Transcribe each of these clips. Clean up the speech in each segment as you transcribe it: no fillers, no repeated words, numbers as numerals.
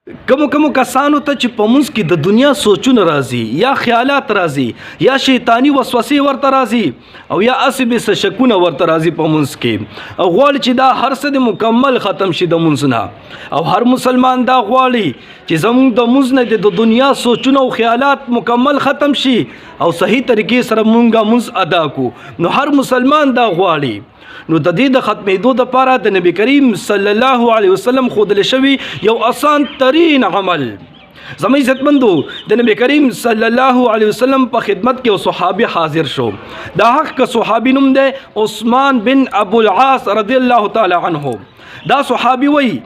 کومو کومو کسانو ته چې په منځ کې د دنیا سوچونه راځي یا خیالات راځي یا شیطانی وسوسې ورته راځي او یا اسې به څه شکونه ورته راځي په منځ کې، او غواړي چې دا هر څه د مکمل ختم شي د منځ نه، او هر مسلمان دا غواړي چې زموږ د منځ نه د دنیا سوچونه او خیالات مکمل ختم شي او صحیح طریقې سره مونږه منځ ادا کو، نو هر مسلمان دا غواړي. نو د دې د ختمېدو دپاره د نبی کریم صلی الله علیه وسلم ښودل شوی یو اسان ترین عمل. زموږ عزتمندو، د نبی کریم صلی الله علیه وسلم په خدمت کې یو صحابي حاضر شو. د هغه که صحابي نوم دی عثمان بن ابو العاص رضی الله تعالی عنه. دا صحابي وایي،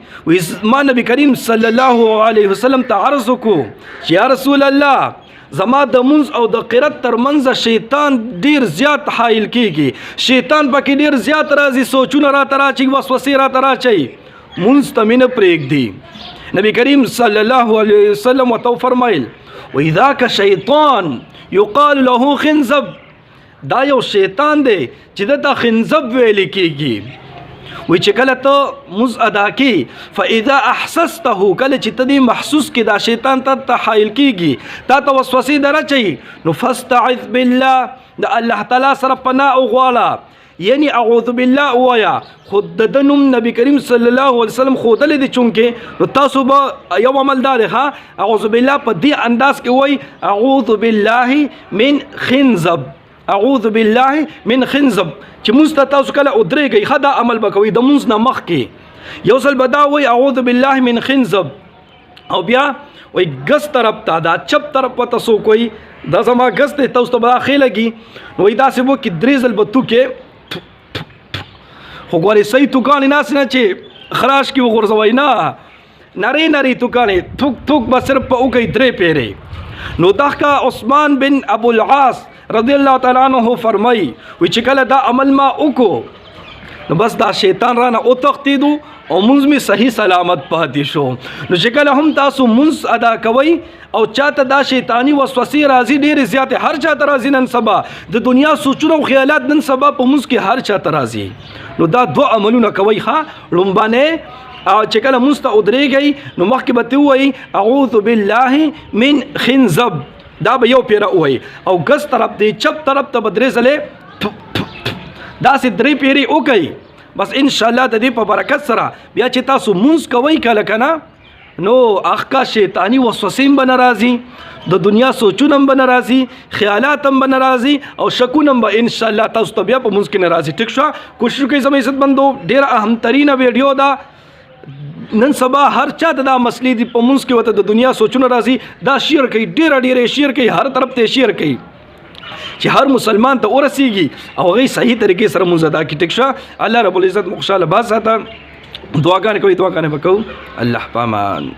ما نبی کریم صلی الله علیه وسلم ته عرض وکړو چې یا رسول الله، زما د منځ او د قرت تر منځ شیطان ډیر زیات حایل کیږي، شیطان پکې ډیر زیات راځي، سوچونه راته راچي، وسوسې راته راچي، منځ ته مې نه پرېږدي. نبی کریم صلی الله علیه وسلم ورته وفرمایل، وایي ذاک شیطان یقال له خنزب، دا یو شیطان دی چې ده ته خنزب ویل کیږي. وایي چې کله ته مونځ ادا کې، فاذا احسسته، کله چې ته دې محسوس کې دا شیطان ته ته حایل کیږي، تا ته وسوسې درچوي، نو فاستعذ بالله، د الله تعالی سره پناه وغواړه، یعنی اعوذ بالله ووایا. خو د ده نوم نبی کریم صلی الله علیه وسلم ښودلی دی، چونکې نو تاسو به یو عمل دا دی، ښه، اعوذ بالله په دې انداز کې وایي، اعوذ بالله من خنزب، اعوذ بالله من خنزب، چې مونږ ته تاسو کله ودرېږئ، ښه، دا عمل به کوئ. د مونځ نه مخکې یو ځل به دا وایي، اعوذ بالله من خنزب، او بیا وایي ګس طرف ته، دا چپ طرف ورته څوک وایي، دا زما ګس دی، تاسو ته به دا ښې لګي، نو وایي داسې به وکړي، درې ځل به توکې، خو ګورې صحیح توکانې ناسې نه چې خراش کې وغورځوئ، نه، نری نری توکانې، توک توک به صرف په وکړئ درې پیرې. نو دغه عثمان بن ابو العاص رضی الله تعالی عنہ فرمایي، وی چې کله دا عمل ما وکړو، نو بس دا شیطان رانه وتښتېدو او مونځ مې صحیح سلامت پاتې شو. نو چې کله هم تاسو مونځ ادا کوئ او چاته دا شیطانی وسوسې راځي ډېرې زیاتې، هر چاته راځي نن سبا د دنیا سوچونه او خیالات، نن سبا په مونځ کې هر چاته راځي، نو دا دوه عملونه کوئ. ښه، لومبنی او چې کله مونځ ته ودرېږئ، نو مخکې به ته ووایي اعوذ بالله من خنزب، دا به یو پیره ووایي، او ګس طرف دی چپ طرف ته به درې ځلې داسې درې پیرې وکړئ. بس انشاءالله د دې په برکت سره بیا چې تاسو مونځ کوئ کله که نه، نو اخکا شیطانی وسوسې هم به نه راځي، د دنیا سوچونه هم به نه راځي، خیالات هم به نه راځي، او شکونه هم به انشاءالله تاسو ته بیا په مونځ کې نه راځي. ټیک شوه؟ کوشش وکړئ زما عزتمندو، ډېره اهم ترینه ویډیو ده. نن سبا هر چا ته دا مسلې دي، په مونځ کې ورته د دنیا سوچونه راځي، دا شیر کوي، ډېره ډېره شیر کوي، هر طرف ته شیر کوي چې هر مسلمان ته ورسیږي او هغه صحیح طریقې سره مونځ ادا کړي. ټیک شوه؟ الله رب العزت مو خوشحاله باز ساته. دعاګانې کوي، دعاګانې به کوو. الله پامان.